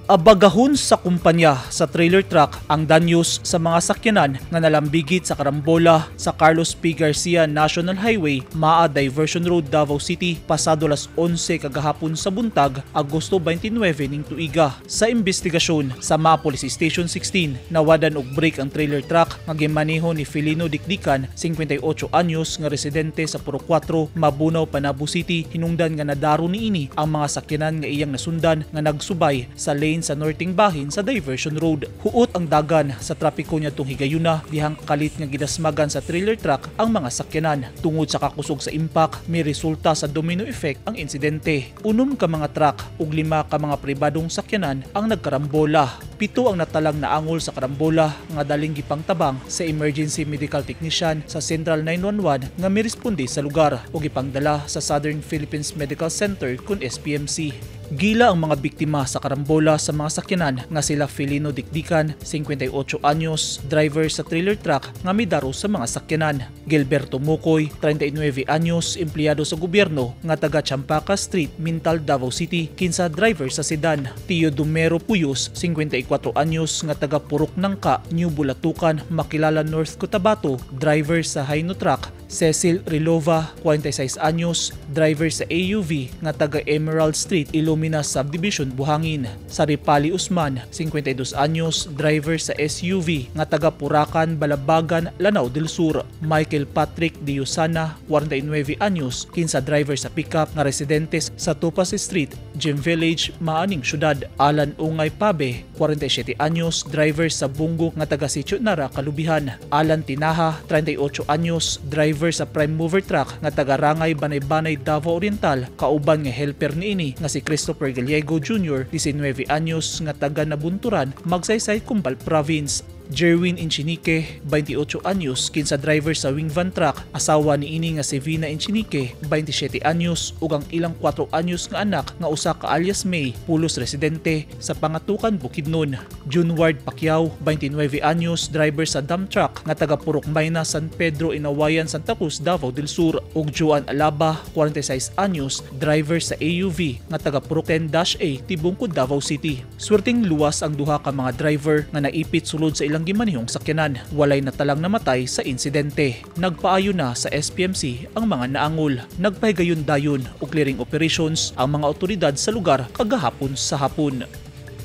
Abagahon sa kumpanya sa trailer truck ang danyos sa mga sakyanan nga nalambigit sa karambola sa Carlos P. Garcia National Highway, Maa Diversion Road, Davao City, pasado las 11 kagahapon sa buntag, Agosto 29 ning tuiga. Sa investigasyon sa Maa Police Station 16, nawadan og brake ang trailer truck nga gimaneho ni Felino Dikdikan, 58 anyos, nga residente sa Puro 4, Mabunao, Panabo City, hinungdan nga nadaro niini ang mga sakyanan nga iyang nasundan nga nagsubay sa lane sa norteng bahin sa Diversion Road. Huot ang dagan sa trapiko niadtong higayuna dihang kalit nga gidasmagan sa trailer truck ang mga sakyanan. Tungod sa kakusog sa impact, may resulta sa domino effect ang insidente. 6 ka mga truck ug 5 ka mga pribadong sakyanan ang nagkarambola. 7 ang natalang naangol sa karambola nga daling gipangtabang sa emergency medical technician sa Central 911 nga miresponde sa lugar ug gipangdala sa Southern Philippines Medical Center kun SPMC. Gila ang mga biktima sa karambola sa mga sakyanan nga sila Felino Dikdikan, 58 anyos, driver sa trailer truck nga midaro sa mga sakyanan. Gilberto Mukoy, 39 anyos, empleyado sa gobyerno nga taga Champaca Street, Mintal, Davao City, kinsa driver sa sedan. Tio Dumero Puyos, 54 anyos, nga taga Purok Nangka, New Bulatukan, Makilala, North Cotabato, driver sa Hino truck. Cecil Rilova, 46 anyos, driver sa AUV nga taga Emerald Street, Illumina Subdivision, Buhangin. Saripali Usman, 52 anyos, driver sa SUV nga taga Purakan, Balabagan, Lanao del Sur. Michael Patrick Diosana, 49 anyos, kinsa driver sa pickup nga residente sa Tupas Street, Gem Village, Maaning Syudad. Alan Ungay Pabe, 47 anyos, driver sa Bungo nga taga Sitio Nara, Kalubihan. Alan Tinaha, 38 anyos, driver sa prime mover truck nga taga Rangay, Banay-Banay, Davao Oriental, kauban nga helper niini nga si Christopher Gallego Jr., 19 anyos, nga taga Nabunturan, Magsaysay, Cumbal Province. Jerwin Inchinique, 28 anyos, kinsa driver sa wing van truck, asawa ni ini nga si Vina Inchinique, 27 anyos, ug ang ilang 4 anyos nga anak nga usa ka alias May, pulos residente sa Pangatukan, Bukidnon. Junward Pacquiao, 29 anyos, driver sa dump truck nga taga Purok Mayna, San Pedro, Inawayan, Santa Cruz, Davao del Sur, ug Joan Alaba, 46 anyos, driver sa AUV nga taga Purok 10-A, Tibungko, Davao City. Swerteng luwas ang duha ka mga driver nga naipit sulod sa ilang gimanihong sakyanan. Walay natalang namatay sa insidente. Nagpaayo na sa SPMC ang mga naangol. Nagpahigayon dayon og clearing operations ang mga otoridad sa lugar kagahapon sa hapon.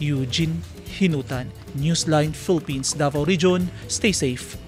Eugene Hinutan, Newsline Philippines, Davao Region. Stay safe.